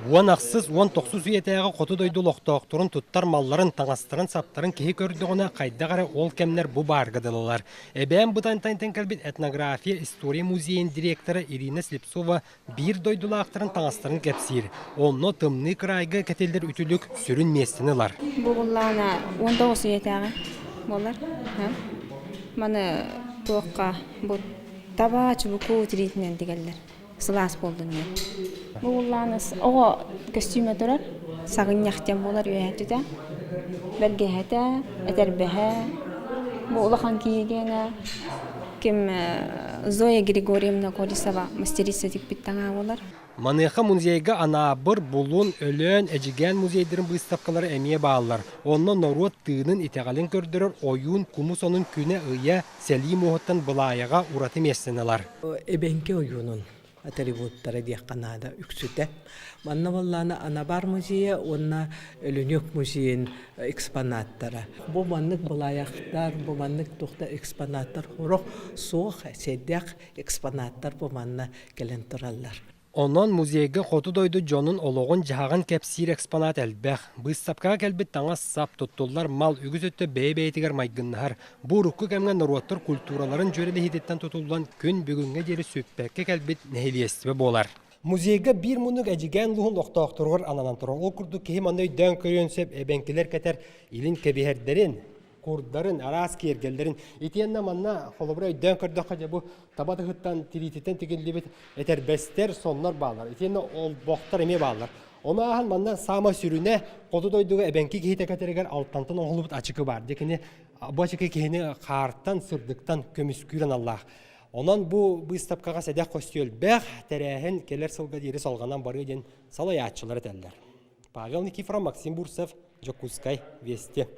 Уон ахсыс, уон тохсус үйэтээҕи хоту дойду олохтоохторун туттар малларын, таҥастарын-саптарын киһи көрдөҕүнэ хайдах эрэ ол кэмнэр бу баарга дылылар. Эбээн Бытантантан кэлбит этнография, история музейын директора Ирина Слепцова биир дойдулаахтарын таҥастарын кэпсиир. Онно тымныы кыраайга кэтиллэр үтүлүк сүрүн миэстэни ылар. Бу буллаана 19 үйэтээҕи буолар. Маны туохха бу таба чубуку тириитинэн тигэллэр. Сылаас буоллун диэн. Бу буллаана оҕо көстүүмэ турар. Саҕынньах диэн буолар үөһээтүтэ. Бэргэһэтэ, этэрбэһэ. Бу улахан киһигиэнэ Ким Зоя Григорьевна Колесова мастерица тикпит таҥаа буолар. Маныаха музейга Анаабыр, Булун, Өлөөн, Эдьигээн музейдарын быыстапкалара эмиэ бааллар. Онно норуот тыынын, итэҕэлин көрдөрөр ойуун кумус онун күнэ-ыйа сэлии муоһуттан былаайаҕа ураты миэстэни ылар. Эбэҥки ойуунун атрибуттара диэххэ наада үксүтэ. Манна буоллаана Анабар музейа уонна Өлүнүк музейын экспонаттара. Бу маннык былаайахтар, бу маннык туох да экспонаттар сорох суох, сэдэх экспонаттар бу манна кэлэн тураллар. Онон музейга хоту дойду дьонун олоҕун-дьаһаҕын кэпсиир экспонат элбэх. Быыстапкаҕа кэлбит таҥас-сап, туттуллар мал үгүс өттө бэйэ-бэйэтигэр майгыннаһар. Бу урукку кэмҥэ норуоттар культураларын дьүөрэлэһиититтэн тутуллан күн бүгүҥҥэ диэри сүппэккэ кэлбит нэһилиэстибэ буолар. Музейга биир муннук Эдьигээн улууһун олохтоохторугар ананан турар. Ол курдук киһи манна өйдөөн көрүөн сөп эбэҥкилэр кэтэр илин кэбиһэрдэрин, курдарын, араас киэргэллэрин. Итиэннэ манна холобура өйдөөн көрдөххө дьэ бу таба тыһыттан тириититтэн тигиллибит этэрбэстэр, соннор бааллар. Итиэннэ олбохтор эмиэ бааллар. Ону ааһан манна саамай сүрүнэ хоту дойдуга эбэҥки киһитэ кэтэригэр алтантан оҥоһуллубут ачыкы баар. Дьэ кини бу ачыкы киһини хаартан, сырдыктан көмүскүүр аналлаах. Онон бу быыстапкаҕа сэдэх көстүү элбэх, тэрээһин кэлэр сылга диэри салҕанан барыа диэн салайааччылар этэллэр. Павел Никифоров, Максим Бурцев, Дьокуускай, Вести.